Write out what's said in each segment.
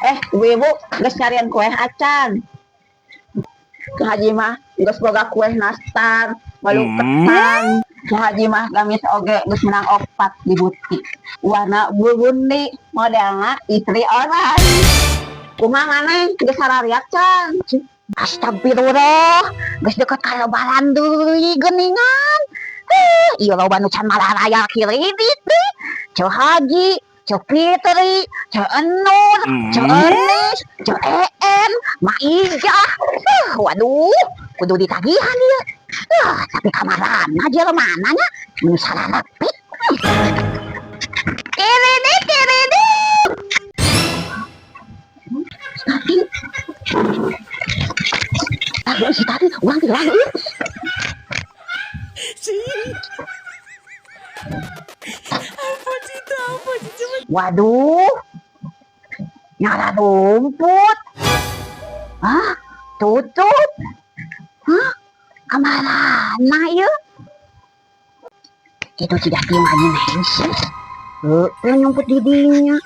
Eh, ibu-ibu, geus nyarian kue acan? Ceu Haji mah geus boga kue nastar, balu ketan. Ceu Haji mah gamis oge geus menang opat di butik. Warna burgundi, modelna istri orang. Kumaha maneh, geus sarariak can? Astagfirullah, geus deket ka Lebaran deui geuningan. Eh, ieu loba nu can mararaya kredit deui. Ceu Haji, Ceu Fitri, Ceu Enur, Ceu Enis, Ceu En, Ma Ijah. Waduh, kudu ditagihan ieu. Tapi kamarana jelema nya mun sararepik. Kredit, kredit. Tadi. Ah, si tadi, urang hilang euy. Apa sih itu? Apa sih? Coba. Waduh. Nyara rumput. Hah? Tutup. Hah? Kamarana ieu? Itu tidak kieu lagi nengsi. Heeh, nyumput di dinya.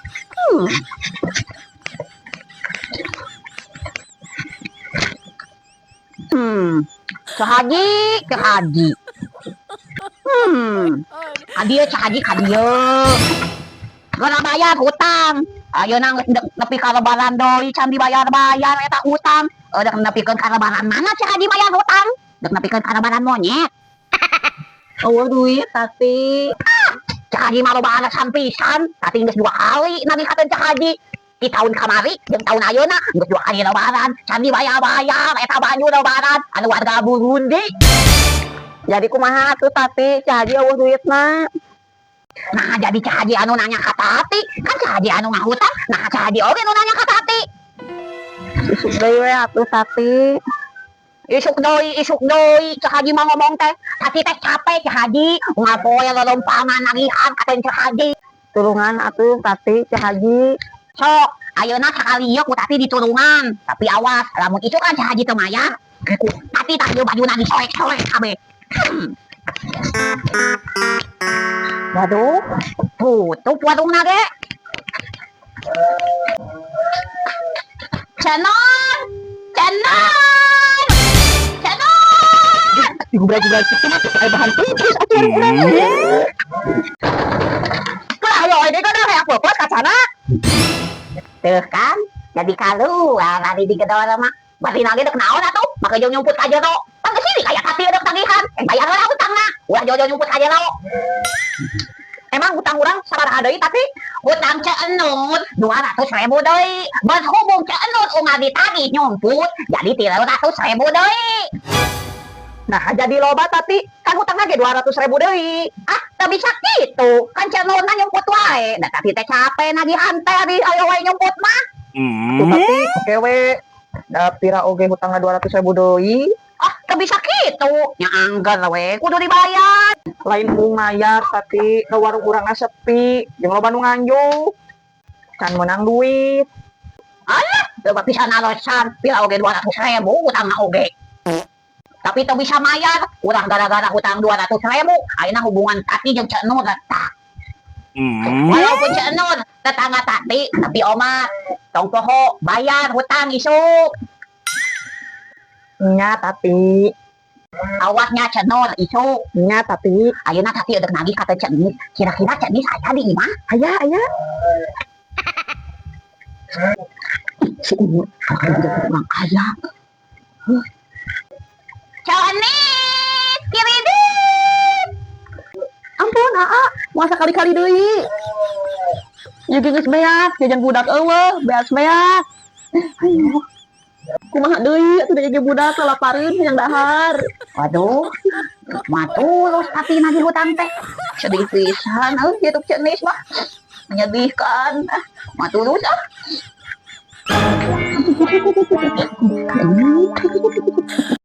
Ceu Haji, Ceu Haji. Ka dieu, Ceu Haji, ka dieu. Geura bayar hutang. Ayeuna geus nepi ka Lebaran deui can dibayar-bayar eta hutang. Dek nepikeun ka Lebaran mana Ceu Haji bayar hutang? Dek nepikeun ka Lebaran monyet. Oh, duit, Tati. Ah, Ceu Haji mah loba alasan pisan. Tati geus dua kali nagihkeun Ceu Haji. Di tahun kamari jeung tahun ayeuna geus dua kali Lebaran can dibayar-bayar eta baju Lebaran anu warga Burundi. Jadi kumaha atuh, Tati? Ceu Haji euweuh duitna. Nah, jadi Ceu Haji anu nanya ka Tati, kan Ceu Haji anu ngahutang, nah Ceu Haji oge nu nanya ka Tati. Isuk deui we atuh, Tati. Isuk deui, isuk deui, Ceu Haji mah ngomong teh. Tati teh capek, Ceu Haji, ngapoe lolompangan nagihan katen Ceu Haji. Tulungan atuh, Tati, Ceu Haji. Sok, ayeuna sakali ieu ku Tati ditulungan. Tapi awas, lamun itu kan Ceu Haji teu mayar, ku Tati tah ieu bajuna disoek-soek kabeh. Waduh, tutup warungna ge. Cenon, Cenon, Cenon. Digubrak-gubrak kitu mah aya bahan pupus atuh warung urang. Lah, ayo ini kan hayang pupus kacana. Tuh kan, jadi kaluar lari di gedor mah. Berarti nage dek naon atuh? Make jeung nyumput ka jero. Pan geus sini kaya Tati dek tagihan. Eh, bayar lah hutangna. Ulah jauh-jauh nyumput ka jero. Emang hutang urang sabaraha deui, Tati? Hutang Ceu Enur 200.000 deui. Berhubung Ceu Enur unggal ditagih nyumput, jadi 300.000 deui. Nah, jadi loba, Tati. Kan hutangna ge 200.000 deui. Ah, teu bisa kitu. Kan Ceu Enur nyumput wae. Da Tati teh capek nagihan teh di ayo wae nyumput mah. Tuh, Tati, oke we. Da pira oge hutangna 200.000 deui. Ah, teu bisa kitu. Nya angger we, kudu dibayar. Lain embung mayar, Tati, da warung urangna sepi, jeung loba nu nganjuk. Can meunang duit. Alah, loba pisan alasan. Pira oge 200.000 hutangna oge. Tapi teu bisa mayar, urang gara-gara hutang 200.000, ayeuna hubungan Tati jeung Ceu Nur retak. Walaupun Ceu Nur tetangga Tati, tapi omat tong poho bayar hutang isuk. Nya, Tati. Awasnya Ceu Nur isuk. Nya, Tati. Ayeuna Tati udah nagih kata Ceu Nis. Kira-kira Ceu Nis aya di imah? Aya, aya. Si umur kalau udah kurang kaya. Ceu Nis, kiridit. Ampun, Aa, masa kali-kali deui. Ieu ge geus beak, jajan budak euweuh, beas-beas. Ayo. Kumaha deui atuh da ge budak lalapareun hayang dahar. Waduh, maturus tapi nagih hutang teh. Sedih pisan euy hidup Ceu Nis mah. Menyedihkan. Maturus ah.